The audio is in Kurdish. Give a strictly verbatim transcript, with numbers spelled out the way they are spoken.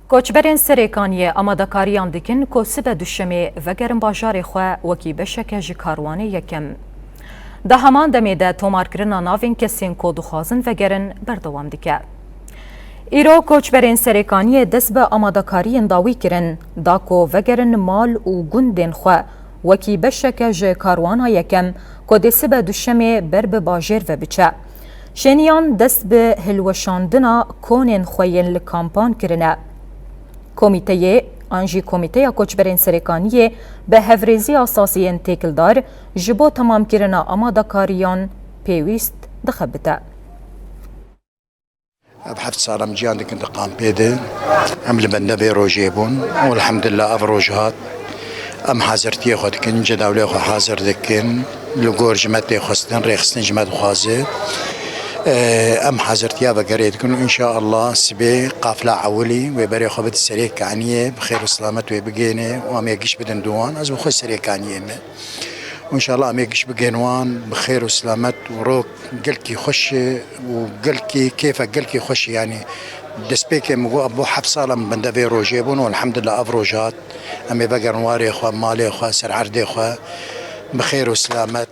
Koçberên Serêkaniyê amadekariyan dikin ku sibe duşemê vegerin bajarê xwe wekî beşeke ji karwanê yekem. Di heman demê de tomarkirina navên kesên ku dixwazin vegerin berdewam dike. Îro koçberên Serêkaniyê dest bi amadekariyên dawî kirin, da ku vegerin mal û gundên xwe wekî beşeke ji karwana yekem ku dê sibe duşemê ber bi bajêr ve biçe. Şêniyan dest bi hilweşandina konên xwe yên li kampan kirine. Komîteyê an jî Komîteya Koçberên Serêkaniyê bi hevrêziya saziyên têkildar ji bo temamkirina amadekariyan pêwîst dixebite. Ev heft sal em ciyan dikin di kampê de. Em li benda vê rojê bûn û elhamdulillah ev roj hat. Em hazirtiyê xwe dikin, cedawlê xwe hazir dikin. Li gor ji me tê xwestin, rêxistin ji me dixwaze. Em hazirtiya vegerê dikin û înşaallah sibê qafla ewilî wê berê xwe bide Serêkaniyê, bi xêr û silamet wê bigêne û em ê giş bidin di wan. Ez bi xwe Serêkaniyê me. Û înşallah em ê giş bigên wan bi xêr û silamet û rok gelkî xweş e û gelkî kêfek gelkî xweş e. Yanî destpêkê min got, bo heft sal em benda vê rojê bûn û elhamdulillah ev roj hat. Em ê vegerin warê xwe, malê xwe, ser erdê xwe bi xêr û silamet.